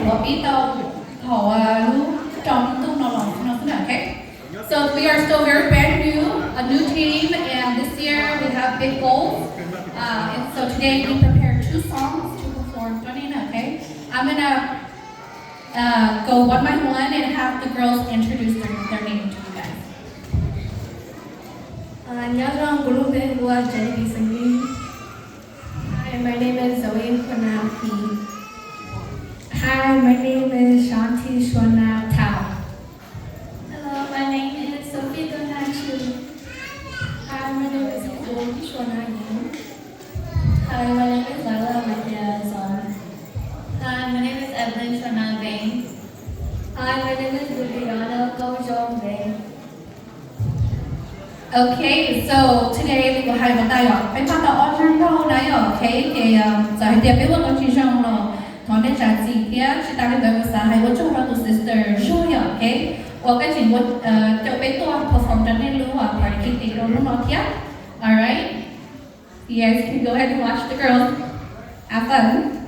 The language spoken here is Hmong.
Pib tau thaum lub rau hnub ntuj no los no xwb na, okay? So we are still very brand new, a new team, and this year we have big goals. Uh, and so today we prepared two songs to perform. Cho nên, okay? I'm gonna uh, go one by one and have the girls introduce their, their name to you guys. Nyob zoo, kuv lub npe hu ua Jenny Xeem Lee. Hi, my name is Zoe Khua Nao Phi. Hi, my name is Shanti Shua Nao Thao. Hello, my name is Sophie Dona Chu. Hi, my name is Nicole Shua Nao Yin. Hi, my name is Lila Mathias. Hi, my name is Evelyn Shua Nao Veng. Hi, my name is Viviana Kau Jong Veng. Okay, so today we will have a dialogue. Peb npaj tau ob zaj nkauj na yom, okay, ces txawm hais tias peb ua tau tsis zoo los thov nej zam txim thiab. Tsis tas li ntawd kuv xav hais ua tsaug rau tus sister Zuag yom, okay, uas koj tseem caum peb tuaj perform rau nej lub party kitty rau hnub no thiab. Alright, you guys can go ahead and watch the girls. Have fun.